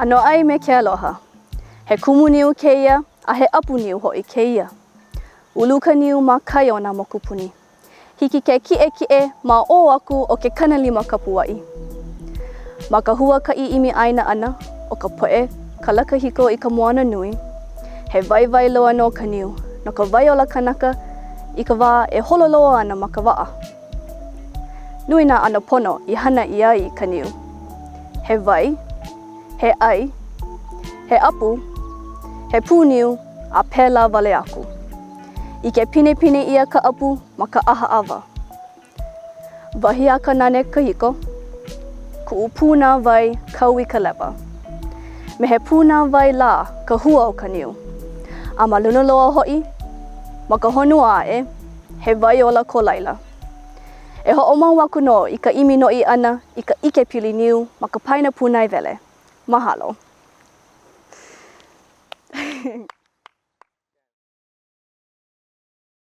ʻAnoʻai me ke aloha. He kumu niu kēia a he ʻapu niu hoʻi kēia. Ulu ka niu ma kai o nā mokupuni. Hiki ke kiʻekiʻe ma ʻō aku o ke 50 kapuaʻi. Ma ka huakaʻi ʻimi ʻāina ʻana o ka poʻe kalakahiko i ka moana nui, he waiwai loa nō ka niu no ka wai ola kanaka i ka wā e holo loa ana ma ka waʻa. Nui nā ʻano pono i hana ʻia ai ka niu. He wai, he ʻai, he ʻapu, he pūniu, a pēlā wale aku. ʻIke pinepine ʻia ka ʻapu ma ka ʻaha ʻawa. Wahi a ka nane kahiko, Kuʻu pūnāwai kau i ka lewa. Me he pūnāwai lā ka hua o ka niu. A ma luna loa hoʻi, ma ka honua aʻe, he wai ola ko laila. E hoʻomau aku nō i ka ʻimi noiʻi ʻana i ka ʻike pili niu ma ka paena pūnaewele. Mahalo.